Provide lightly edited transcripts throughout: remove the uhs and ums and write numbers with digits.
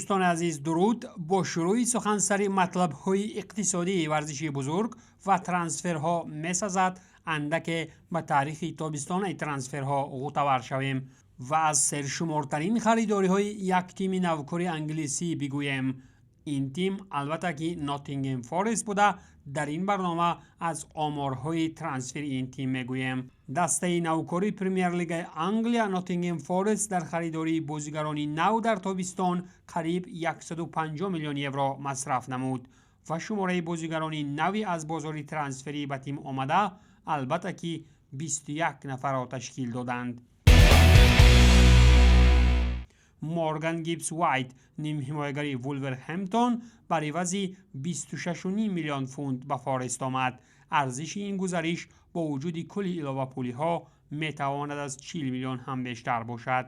Дӯстони азиз, дуруд. Бо шурӯъи сухан сари матлабҳои иқтисодии варзиши бузург ва трансферҳо месазад андаке ба таърихи тобистонаи трансферҳо ғӯтавар шавем ва аз сершумортарин харидориҳои як тими навкори англисӣ бигӯем. Ин тим, албатта ки, Ноттингем Форест буда, дар ин барнома аз оморҳои трансфери ин тим мегӯем. Дастаи навкори Премер-лигаи Англия, Ноттингем Форест, дар харидории бозигарони нав дар тобистон қариб 150 миллион евро масраф намуд ва шумораи бозигарони нави аз бозори трансферӣ ба тим омада, албатта ки, 21 нафарро ташкил доданд. Морган Гибс Уайт, нимҳимоягари Вулверхэмптон, бар ивази 26,5 миллион фунт ба Форест омад. Арзиши ин гузариш бо вуҷуди кулли иловапулиҳо метавонад аз 40 миллион ҳам бештар бошад.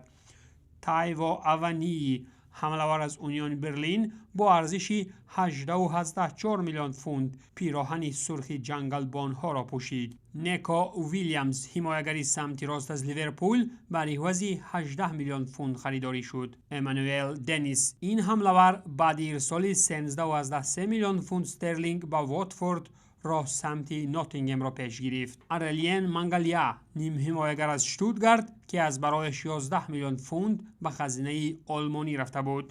Тайво Авании, ҳамлавар аз Унион Берлин, бо арзиши 18,4 миллион фунт пироҳани сурхи ҷангалбонҳоро пӯшид. Неко Уилямс, ҳимоягари самти рост аз Ливерпул, бар ивази 18 миллион фунт харидорӣ шуд. Эммануэл Деннис, ин ҳамлавар баъди ирсоли 13,3 миллион фунт стерлинг ба Вотфорд роҳ самти Ноттингемро пеш гирифт. Арелиен Мангалия, нимҳимоягар аз Штутгарт, ки аз барояш 11 миллион фунт ба хазинаи олмонӣ рафта буд.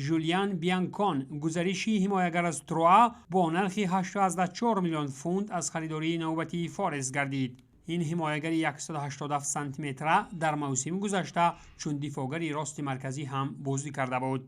Жулиан Бианкон, гузариши ҳимоягар аз Труа, бо нархи 8,4 миллион фунт аз харидории навбатии Форест гардид. Ин ҳимоягари 187 сантиметра дар мавсими гузашта чун дифоъгари рости марказӣ ҳам бозӣ карда буд.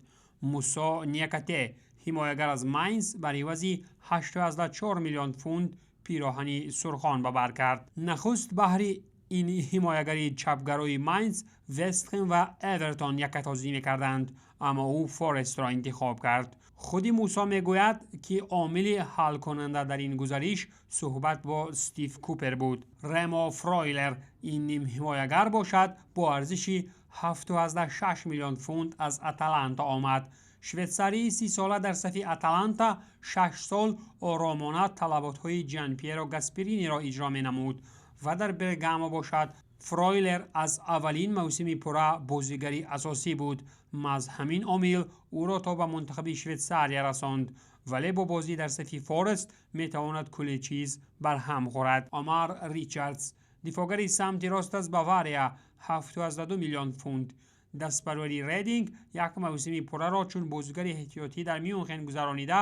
Мусо Ниакате, ҳимоягар аз Майнс, бар ивази 8,4 миллион фунт пироҳани сурхон ба бар кард. Нахуст баҳри ин ҳимоягари чапгарои Майнс Вестхем ва Эвертон якатозӣ мекарданд, аммо ӯ Форестро интихоб кард. Худи Мусо мегӯяд, ки омили ҳалкунанда дар ин гузариш суҳбат бо Стив Купер буд. Ремо Фройлер, ин нимҳимоягар бошад, бо арзиши 7,6 миллион фунт аз Аталанта омад. Швейтсарии 30-сола дар сафи Аталанта 6 сол оромона талаботҳои Ҷанпьеро Гаспериниро иҷро менамуд ва дар Бергамо бошад, Фройлер аз аввалин мавсими пурра бозигари асосӣ буд. Маҳз ҳамин омил ӯро то ба мунтахаби Швейтсария расонд, вале бо бозӣ дар сафи Форест метавонад кулли чиз барҳам хӯрад. Омар Ричардс, дифоъгари самти рост аз Бавария, 7,2 миллион фунт. Дастпарвари Рединг як мавсими пурраро чун бозигари эҳтиётӣ дар Мюнхен гузаронида,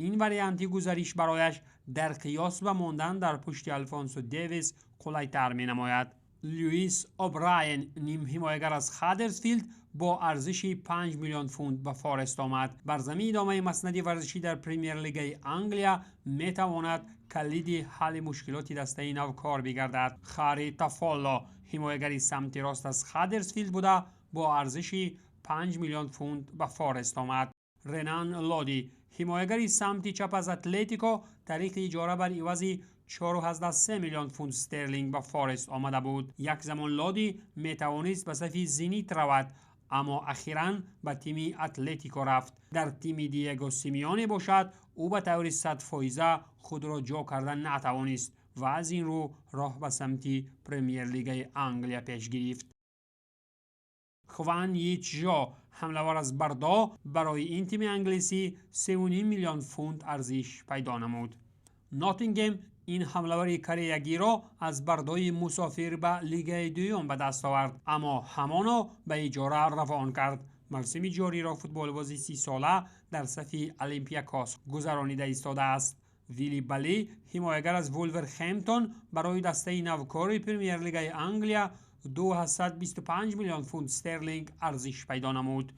ин варианти гузариш барояш дар қиёс ба мондан дар пушти Алфонсо Девис қулайтар менамояд. Люис О'Брайен, нимҳимоягар аз Хаддерсфилд, бо арзиши 5 миллион фунт ба Форест омад. Бар замин идомаи маснади варзишӣ дар Премер-лигаи Англия метавонад калиди ҳалли мушкилоти дастаи навкор бигардад. Хари Тафолло, ҳимоягари самти рост аз Хаддерсфилд буда, бо арзиши 5 миллион фунт ба Форест омад. Ренан Лоди, ҳимоягари самти чап аз Атлетико, тариқи иҷора бар ивази 4,3 миллион фунт стерлинг ба Форест омада буд. Як замон Лоди метавонист ба сафи Зенит равад, аммо ахиран ба тими Атлетико рафт. Дар тими Диего Симеоне бошад, ӯ ба таври 100-фоиза худро ҷо карда натавонист ва аз ин рӯ роҳ ба самти Премер-лигаи Англия пеш гирифт. Хван Йичжо, ҳамлавар аз Бордо, барои ин тими англисӣ 3,5 миллион фунт арзиш пайдо намуд. Ноттингем ин ҳамлавари кореягиро аз Бордои мусофир ба лигаи дуюм ба даст овард, аммо ҳамоно ба иҷора равон кард. Мавсими ҷориро футболбози 30-сола дар сафи Олимпиакос гузаронида истодааст. Вилли Бали, ҳимоягар аз Вулверхэмптон, барои дастаи навкори Премер-лигаи Англия 225 миллион фунт стерлинг арзиш пайдо намуд.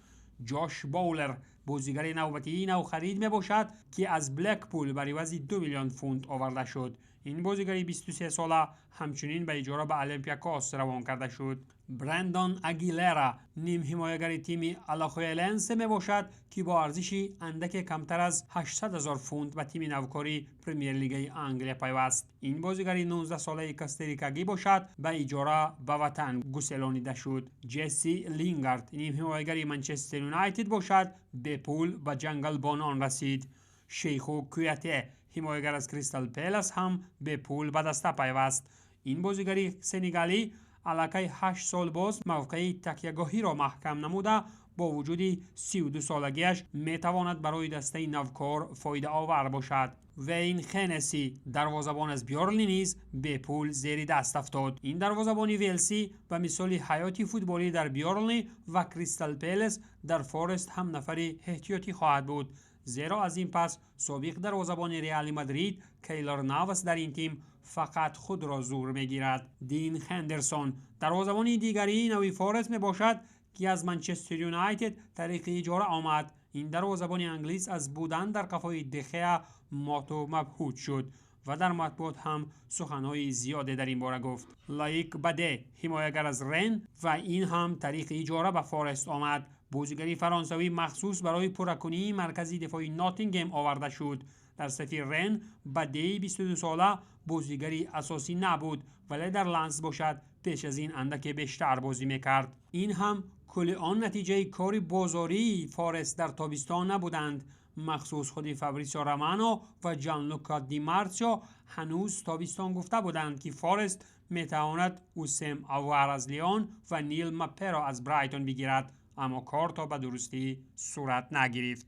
Ҷош Боулер бозигари навбатии навхарид мебошад, ки аз Блекпул бар ивази 2 миллион фунт оварда шуд. Ин бозигари 23-сола ҳамчунин ба иҷора ба Олимпиакос равон карда шуд. Брендон Агилера нимҳимоягари тими Алахуэленсе мебошад, ки бо арзиши андаке камтар аз 800 ҳазор фунт ба тими навкори Премер-лигаи Англия пайваст. Ин бозигари 19-солаи косторикагӣ бошад, ба иҷора ба ватан гуселонида шуд. Ҷесси Лингард, нимҳимоягари Манчестер Юнайтед бошад, бепул ба ҷангалбонон расид. Шейху Куяте, ҳимоягар аз Кристал Пелас, ҳам бепул ба даста пайваст. Ин бозигари сенегалӣ аллакай 8 сол боз мавқеи такягоҳиро маҳкам намуда, бо вуҷуди 32 солагиаш метавонад барои дастаи навкор фоидаовар бошад. Вейн Хеннесси, дарвозабон аз Бёрнли, низ бепул зери даст афтод. Ин дарвозабони велсӣ ба мисоли ҳаёти футболӣ дар Бёрнли ва Кристал Пелес дар Форест ҳам нафари эҳтиётӣ хоҳад буд, зеро аз ин пас собиқ дарвозабони Реали Мадрид Кейлор Навас дар ин тим фақат худро зур мегирад. Дин Хендерсон дарвозабони дигарии нави Форест мебошад, ки аз Манчестер Юнайтед тариқи иҷора омад. Ин дарвозабони англис аз будан дар қафои Дехеа моту мабҳут шуд ва дар матбуот ҳам суханҳои зиёде дар ин бора гуфт. Лоик Баде ҳимоягар аз Рен ва ин ҳам тариқи иҷора ба Форест омад. Бозигари фаронсавӣ махсус барои пурракунии маркази дифои Ноттингем оварда шуд. Дар сафи Рен Бадеи 22 сола бозигари асосӣ набуд, вале дар Ланс бошад пеш аз ин андаке бештар бозӣ мекард. Ин ҳам кулли он натиҷаи кори бозории Форест дар тобистон набуданд. Махсус худи Фабрисио Романо ва Ҷанлука Ди Марсио ҳанӯз тобистон гуфта буданд, ки Форест метавонад Усем Авар аз Лион ва Нил Мапперо аз Брайтон бигирад, аммо кор то ба дурустӣ сурат нагирифт.